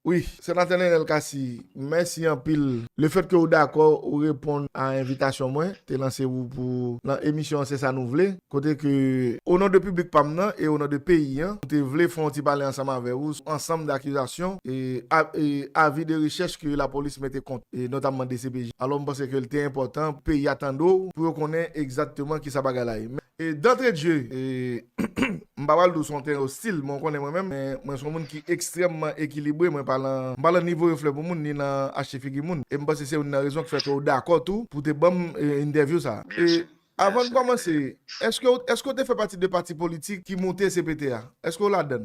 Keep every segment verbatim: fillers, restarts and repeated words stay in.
Wi, Senatè Nenel Cassy, mèsi anpil. Lefètke ou dakò, ou reponn a envitasyon mwen, te lanse ou pou nan emisyon an, Se Sa Nou Vle, kote ke, o non de piblik pa m nan e o non de peyi an, nou te vle fè yon ti pale ansanm avè ou sou ansanm de akizasyon e a- e avi de rechèch ke lapolis mete kont, e notamman D C P J. Alò, m panse ke l te enpòtan pou peyi a tande w, pou yo konnen egzakteman kisa bagay la ye. E d'entrée de jeu, e, m pa pral di w se yon teren ostil, men w konnen mwen menm, men mwen se yon moun ki ekstrèmman ekilibre, mwen pa nan, m pa nan nivo reflè pou moun, ni nan achte figi moun. E m panse se youn nan rezon ki fè ke w dakò tou pou te ban m, e, entèvyou sa. E avan n kòmanse, èske w, èske w te fè pati de pati politik ki moute C P T a? Èske w ladann?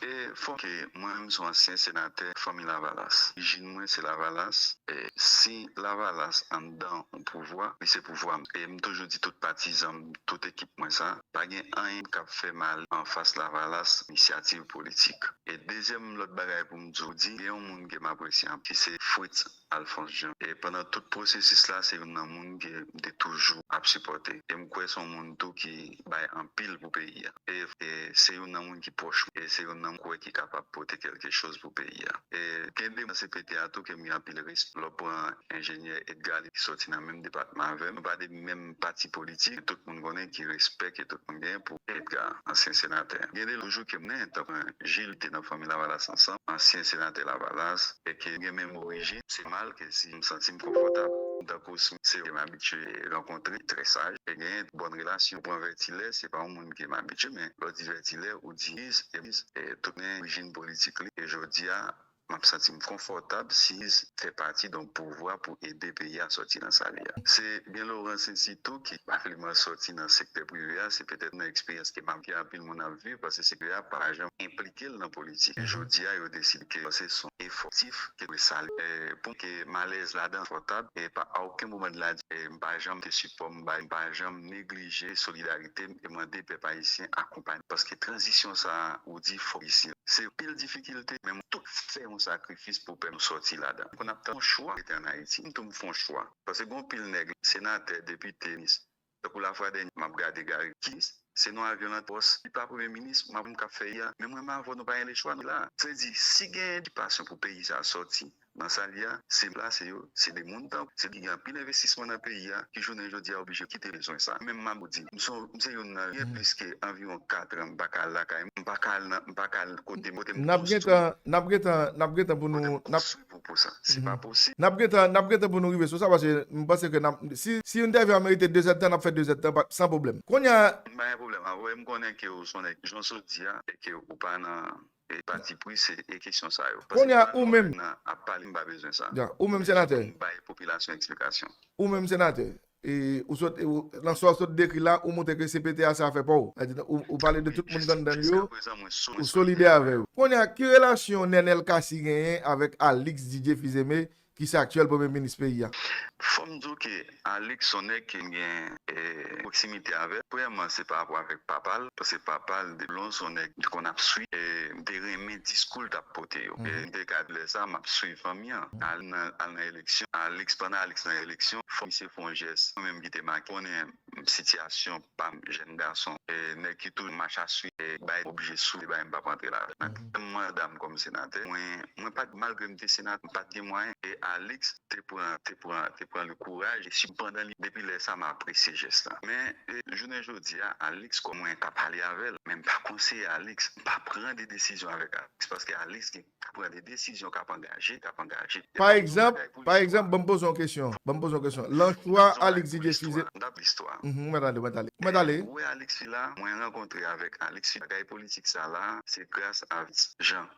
E fò ke mwen menm se yon ansyen senatè fanmi Lavalas. Orijin mwen se Lavalas. E si Lavalas anndan yon pouvwa, li se pouvwa m. E m toujou di tout patizan m, tout ekip mwen sa, pa gen anyen k ap fè mal anfas Lavalas, inisyativ politik. E dezyèm lòt bagay pou m di w, di, gen yon moun ke m apresye anpil, se Fritz Alphonse Jean. E pandan tout pwosesis la, se youn nan moun ke m te toujou ap sipòte. E m kwè se yon moun tou ki bay anpil pou peyi a. E, e se youn nan moun ki pwòch mwen. E se youn nan moun kwè ki kapab pote kèlke choz pou peyi a. E gen de moun nan C P T a tou ke m gen anpil respè. Lè w pran enjenyè Edgar Lee ki soti nan menm depatman avè m, nou pa de menm pati politik, men tout moun konnen ki respè ke tout moun genyen pou Edgar, ansyen senatè. Gen de lòt toujou ke m konnen, tankou Gilles, te nan fanmi Lavalas ansanm, ansyen senatè Lavalas, e ke gen menm orijin, se nòmal ke si m santi m konfòtab. Tankou Smith, se ke m abitye rankontre, trè saj, e gen bòn relasyon. Pran Vètilè, se pa yon moun ke m abitye, men lè w di Vètilè, ou di Smith, e, e tout moun orijin politik li, e jodi a, m ap santi m konfòtab si Smith fè pati de yon pouvwa pou ede peyi a sòti nan sa li a. Se Byen Lawrence Institute ki pa vle m sòti nan sektè prive a, se petèt nan eksperyans ke m ap, ke anpil moun ap viv, paske sektè a pa janm enplike l nan politik. Jodi a, yo deside ke se son efò kolektif ke dwe salye. E, pou ke malèz ladan konfòtab, e pa a okenn moman de la, e m pa janm te sipò m bay, m pa janm neglije solidarite m e mande pèp ayisyen akonpanye. Paske tranzisyon sa a, ou di fò isi. Se pil difikilte, men tout fè yon sakrifis pou pèp nou sòti ladan. Pou n ap tann yon chwa rete ann Ayiti, m tou m fè yon chwa. Paske gen yon pil nèg, senatè, depite, minis. Tankou lafwa dènye, m ap gade Gary, ki minis? Se nan avyon lan pòs, li pa premye minis, m ap m k ap fè ya. Men mwen, m avè w, nou pa gen lechwa, nou la. Se di, si gen edikasyon pou peyi sa a sòti nan sa li a, se plase yo, se de moun tankou, se ki gen anpil envestisman nan peyi a, ki jounen jodi a oblije kite bezwen sa. Menm m ap di, m se, m se youn nan, gen plis ke anviwon kat an, m pa ka al lakay mwen, m pa ka al nan, m pa ka al kote m, kote m konstwi. N ap gentan, n ap gentan, n ap gentan pou nou, n ap konstwi pou, pou sa. Se pa posib. N ap gentan, n ap gentan pou nou rive sou sa, paske m panse ke n ap, si, si entèvyou a merite de zèdtan, n ap fè de zèdtan, pa, san pwoblèm. Kounye a, m pa gen pwoblèm. Avwe, m konnen ke w se yon nèg, jan w sot di a, e ke ou pa nan, e, pati pri, se, e kesyon sa yo. Paske kounye a, ou menm, nan ap pale, m pa bezwen sa. Ya, ou menm senatè. M bay popilasyon eksplikasyon. Ou menm senatè. E, ou sot, e, ou, nan sa w sot dekri la, ou montre ke C P T a se afè pa w. Sa di, ou, ou pale de tout moun k anndan l yo, ou solidè avè yo. Kounye a, ki relasyon Nenel Cassy genyen avèk Alix Didier Fils-Aimé, ki se aktyèl premye minis peyi a? Fò m di w ke Alix se yon nèg ke m gen, e, pwoksimite avè l. Premyèman, se pa rapò avèk papa l, paske papa l, depi lwen, se yon nèg m te konn ap swiv, e m te renmen diskou l t ap pote yo. E m te ka di lè sa, m ap swiv fanmi an. Al nan, al nan eleksyon. Alix, pandan Alix nan eleksyon, fò misye fè yon jès. Mwen menm ki te make, konnen sitiyasyon pa m, jèn gason, e nèg ki toujou mache a swiv, e bay oblije sou, e bay m p ap antre ladan. Nan dèzyèm manda m kòm senatè, mwen, mwen pa t, malgre m te senatè, m pa t gen mwayen, e Alix te pran, te pran, te pran le kouraj, e si pandan li, depi lè sa, m apresye jès la. Men, e, jounen jodi a, Alix, kòm mwen ka pale avè l, men m pa konseye Alix, m pa pran de desizyon avèk Alix, paske Alix gen pran de desizyon k ap angaje, k ap angaje. Pa egzanp, pa egzanp, ban m poze w yon kesyon. Ban m poze w yon kesyon. Lan chwa Alix Didier Fils-Aimé. N ap listwa. Mhm, mwen tande, mwen tande. Mwen tande. Ou wè Alix la, mwen rankontre avèk Alix, bagay politik sa la, se gras a Fritz Jean.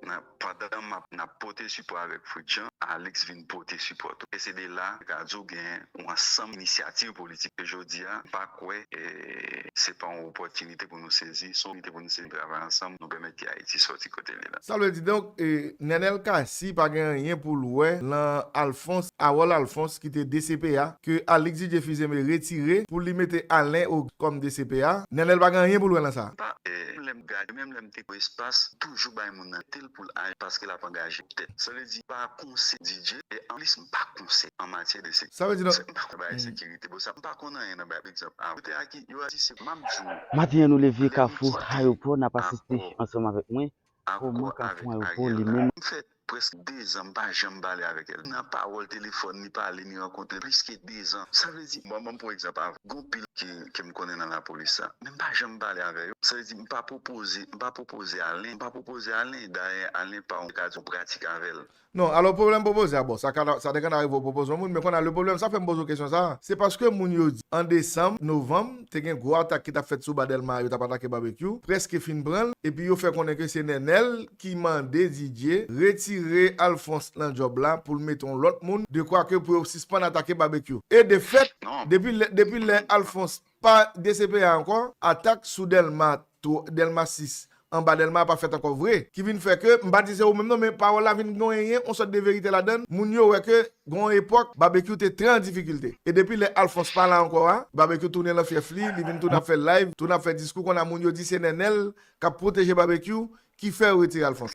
Nan, pandan m ap, n ap pote sipò avèk Fritz Jean, Alix vin pote sipò tou. E se de la, ka di w gen yon ansanm inisyativ politik ke jodi a, m pa kwè, e, se pa yon opòtinite pou nou sezi, se yon opòtinite pou nou sezi, travay ansanm, nou pèmèt ke Ayiti sòti kote li la. Sa vle di, donk, e, Nenel Cassy pa gen anyen pou l wè nan Alphonse, Harold Alphonse ki te D C P a, ke Alix Didier Fils-Aimé retire pou li mete Alain Augustin kòm D C P a. Nenel pa gen anyen pou l wè nan sa. Pa, e, menm lè m gade, menm lè m te pran espas, toujou bay moun nan tèt pou l aji paske l ap angaje tèt. Sa vle di, pa konseye Didier, e anplis m pa konseye an matyè de sekirite. Sa vle di, non. M pa konn bagay sekirite, bon, sa, m pa konn anyen nan bagay, pa egzanp, a, kote a ki, yo a di se, m ap di w. Maten an, nou leve Kafou Ayewopò, n ap asiste ansanm avèk mwen akò avèk Ariel la. M fè prèske dezan m pa janm pale avèk Elda. Nan pawòl telefòn, li pale, ni rankontre plis ke dezan. Sa vle di, bon, ban m pran yon egzanp avè w. Gon pil ke, ke m konnen nan lapolis la. Men m pa janm pale avè yo. Sa vle di, m pa pwopoze, m pa pwopoze Alen, m pa pwopoze Alen, dayè Alen pa yon ka di yon pratik avè l. Non, alò pwoblèm pwopoze a, bon, sa ka, sa te ka rive w pwopoze yon moun, men kounye a, le pwoblèm, sa fè m poze w kesyon sa a, se paske moun yo di, an desanm, novanm, te gen gwo atak ki t ap fèt sou ba Dèlma, yo t ap atake Babekyou, prèske fin pran l, epi yo fè konnen ke se Nènèl ki mande Didye retire Alphonse nan djòb la pou l mete yon lòt moun, dekwa ke pou yo sispann atake Babekyou. E de fèt, depi lè, depi lè Alphonse pa D C P A ankò, atak sou Dèlma, Dèlma sis, anba Dèlma a pa fèt ankò vre, ki vin fè ke, m pa di se ou menm non, men pawòl la vin genyen yon sòt de verite ladan l, moun yo wè ke gen yon epòk, Babekyou te trè an difikilte. E depi lè Alphonse pa la ankò a, Babekyou tounen nan fyèf li, li vin tounen ap fè live, tounen ap fè diskou, kounye a moun yo di se Nènèl k ap pwoteje Babekyou, ki fè yo retire Alphonse.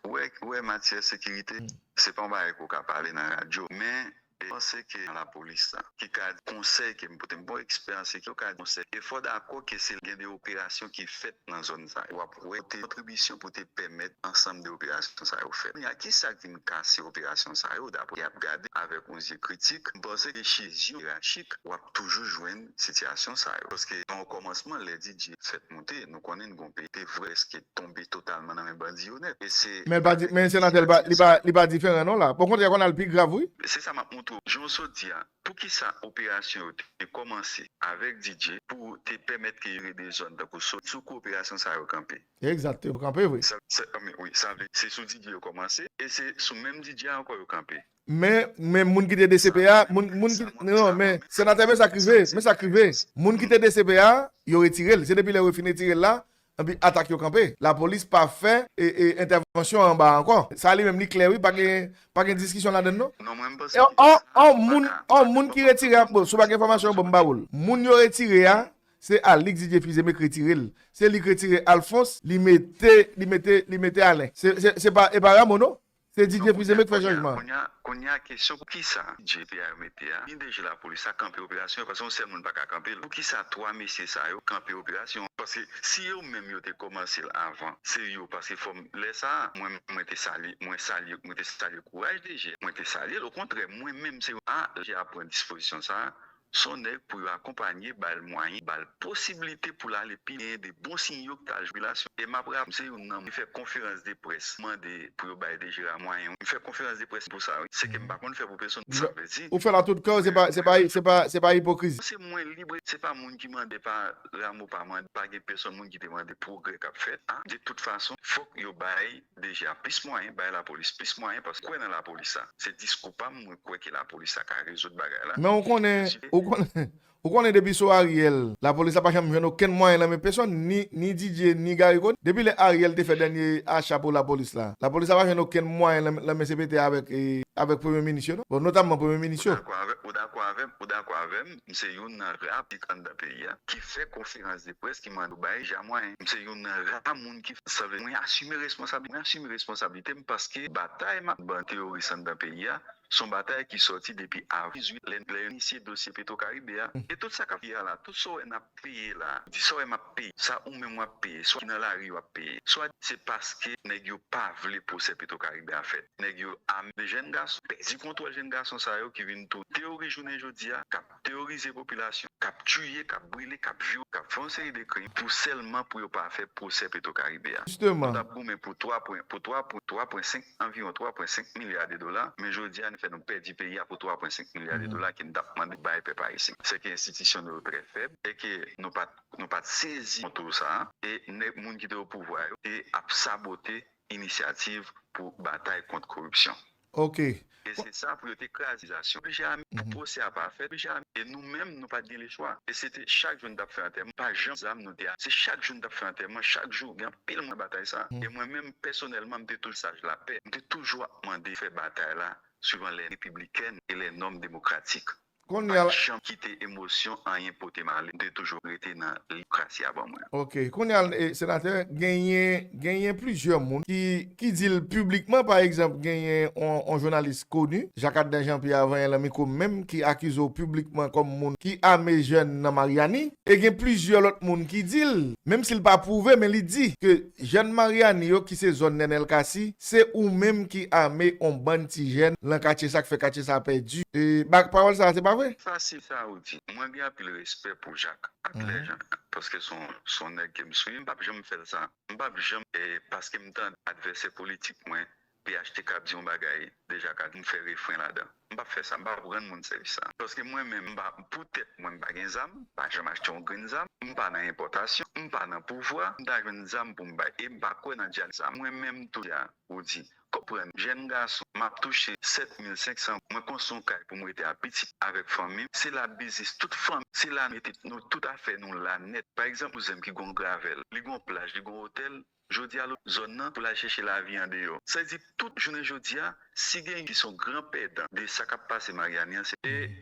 Ou wè, ou wè matyè sekirite, se pa yon bagay ke w ka pale nan radyo, men e panse ke nan lapolis la, ki ka di konsèy ke m pote, m pa yon ekspè an sekirite, yo ka di konsèy. E fò dakò ke se gen de operasyon ki fèt nan zòn sa yo. W ap wè te kontribisyon pou te pèmèt ansanm de operasyon sa yo fèt. Kounye a, kisa ki vin kase operasyon sa yo, dapre y ap gade avèk yon zye kritik, m panse ke chezyon yerachik, w ap toujou jwenn sitiyasyon sa yo. Paske nan kòmansman, lè Didye fèt monte, nou konnen n gon peyi te prèske tonbe totalman nan men bandi yo nèt. E se Men l pa di, men senatè, li pa, li pa, li pa diferan non la. Okontrè, konn al pi grav, wi. Se sa m ap montre w. Jan w sot di a, poukisa operasyon yo te kòmanse avèk Didye pou te pèmèt ke yo rele zòn tankou sot sou kou operasyon sa yo kanpe? Egzakteman, kanpe vre. Sa, sa, men wi, sa vle, se sou Didye yo kòmanse, e se sou menm Didye a ankò yo kanpe. Men, men moun ki te D C P A, moun, moun ki, non, men, senatè, men sa k rive, men sa k rive. Moun ki te D C P A, yo retire l. Se depi lè yo fin retire l la, epi atak yo kanpe. Lapolis pa fè, e, e, entèvansyon anba ankò. Sa li menm li klè wi, pa gen, pa gen diskisyon ladan l non. Non, mwen m panse ke an, an, an moun, an moun ki retire a, bon, si w pa gen enfòmasyon, bon, m ba ou l. Moun yo retire a, se Alix Didier Fils-Aimé k retire l. Se li k retire Alphonse, li mete, li mete, li mete Alen. Se, se, se pa, e pa Rameau non. Se Didye Fils-Aimé k fè chanjman. Kounye a, kounye a kesyon, poukisa Didye P A yo mete a, ni D G lapolis la kanpe operasyon, paske yon sèl moun pa ka kanpe l. Poukisa twa mesye sa yo kanpe operasyon? Paske si yo menm yo te kòmanse l avan, se yo, paske fò m, lè sa a, mwen, mwen te salye, mwen salye, mwen te salye kouraj D G, mwen te salye l, okontrè, mwen menm se yo, a, D G a pran dispozisyon sa a, se yon nèg pou yo akonpanye, ba l mwayen, ba l posiblite pou l ale pi lwen, de bon siy yo ki t al jwe relasyon. E m ap raple, m se youn nan moun ki fè konferans de près, mande pou yo bay D G a mwayen. M fè konferans de près pou sa, wi. Se ke m pa konn fè pou pèsonn, sa vle di. Ou fè l a tout kè w, se pa, se pa, se pa, se pa ipokrizi. Se mwen libre, se pa moun ki mande, pa Rameau pa mande, pa gen pèsonn moun ki te mande pwogrè k ap fèt. A, de tout fason, fòk yo bay D G a plis mwayen, bay lapolis plis mwayen, paske m kwè nan lapolis la. Se diskou pa m, mwen kwè ke lapolis la ka rezoud bagay la. Men ou konnen, ou konnen, ou konnen depi sou Ariel, lapolis la pa janm jwenn okenn mwayen nan men pèsonn, ni, ni Didye, ni Garry Conille. Depi lè Ariel te fè dènye acha pou lapolis la, lapolis la pa jwenn okenn mwayen nan, nan men C P T avèk, e, avèk premye minis yo, non? Bon, notamman premye minis yo. Ou dakò avè, ou dakò avè m, ou dakò avè m, m se youn nan ra politik anndan peyi a ki fè konferans de près, ki mande yo bay D G a mwayen. M se youn nan ra moun ki, sa vle, mwen asime responsab-, mwen asime responsablite m paske batay m ap ban teworis anndan peyi a, se yon batay ki sòti depi avril dizuit, lè, lè yo inisye dosye Petro Caribe a. E tout sa k ap fè a la, tout sa w wè n ap peye la, di sa w wè m ap peye, sa ou menm w ap peye, swa ki nan lari yo ap peye, swa se paske nèg yo pa vle pwosè Petro Caribe a fèt. Nèg yo ame de jèn gason, pèdi kontwòl jèn gason sa yo ki vin tou teworis jounen jodi a, k ap teworize popilasyon, k ap tiye, k ap brile, k ap vyole, k ap fè yon seri de krim pou sèlman pou yo pa fè pwosè Petro Caribe a. Jisteman. Nou t ap goumen pou twa pwen, pou twa, pou twa pwen senk, anviwon twa pwen senk milya de dola, men jodi a nou fè nou pèdi peyi a pou twa pwen senk milya de dola ke n t ap mande bay pèp ayisyen. Se ke enstitisyon nou yo trè fèb e ke nou pa t, nou pa t sezi kontou sa a, e nèg, moun ki te o pouvwa yo te ap sabote inisyativ pou batay kont koripsyon. Ok. E se sa pou yo te kraze akizasyon. Oblije ame, pou pwosè a pa fèt, oblije ame. E nou menm, nou pa t gen lechwa. E se te chak jou n t ap fè antèman, pa janm zam nou te a. Se chak jou n t ap fè antèman, chak jou, gen anpil mwa batay sa. E mwen menm, pèsonèlman, m te toujou saj lapè. M te toujou ap mande fè batay la suivant les républicaines et les normes démocratiques. Kounye a, pa janm kite emosyon anyen pote m ale. M te toujou rete nan demokrasi a ban mwen. Ok. Kounye a, e, senatè, genyen, genyen plizyè moun ki, ki di l piblikman, pa egzanp, genyen on, on jounalis koni, Jacques Adan Jean-Pierre, avan yè lan mikwo m menm, ki akize w piblikman kòm moun ki ame jèn nan Maryani. E gen plizyè lòt moun ki di l, menm si l pa pwouve, men li di ke jèn Maryani yo ki se zòn Nènèl Kasi, se ou menm ki ame on bann ti jèn lan katye sa k fè katye sa pèdi. E, ba, pawòl sa a, se pa vre? Fasil sa ou di. Mwen gen anpil respè pou Jacques ak lè jan, paske se yon, se yon nèg ke m swiv. M p ap janm fè l sa. M p ap janm, e, paske m tande advèsè politik mwen, P H T K ap di yon bagay, deja ka m fè refren ladan. M p ap fè sa, m p ap rann moun sèvis sa. Paske mwen menm, m pa, pou tèt mwen, m pa gen zam, m pa janm achte yon grenn zam, m pa nan enpòtasyon, m pa nan pouvwa, m ta jwenn zam pou m bay, e m pa kwè nan dyalèk zam. Mwen menm tou, a, ou di, konprann, jèn gason, m ap touche sèt mil senk san, mwen konstwi yon kay pou m rete a pitit avèk fanmi m, se la biznis tout fanmi, se la nou mete nou tout afè nou la nèt. Pa egzanp, kouzen m ki gon gravèl, li gon plaj, li gon otèl, jodi a, zòn nan, pou l al chèche lavi andeyò. Sa vle di, tout jounen jodi a, si gen ki se yon gran pèdan de sa k ap pase Maryani an, se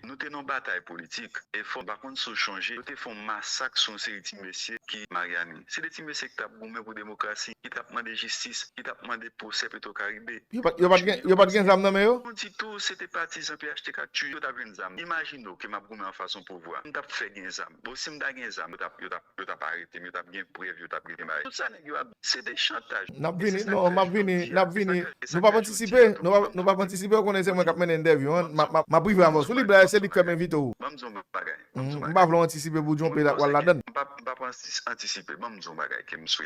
nou te nan yon batay politik, e fò, m pa konn si w chonje, yo te fè yon masak sou yon seri ti mesye ki Maryani. Se de ti mesye ki t ap goumen pou demokrasi, ki t ap mande jistis, ki t ap mande pwosè Petwokaribe. Yo pa t, yo pa t gen, yo pa t gen zam nan men yo? Non, ditou, se te patizan P H T K t chou yo t ap jwenn zam. Imajine w ke m ap goumen anfas yon pouvwa. M t ap fè gen zam. Bon, si m ta gen zam, yo t ap, yo t ap, yo t ap arete m, yo t ap gen prèv, yo t ap gen bagay. Tout sa nèg yo ap, se de chantaj. N ap vini, non, m ap vini, n ap vini. Nou p ap antisipe, nou p ap, nou p ap antisipe, ou konnen se mwen k ap mennen entèvyou an. M ap, m ap, m ap rive avè w. Sou li, se li k fè m envite w. Ban m di yon bagay. M pa vle w antisipe pou djonpe w al ladan. M p ap, m p ap antis-, antisipe. Ban m di yon bagay ke m swete.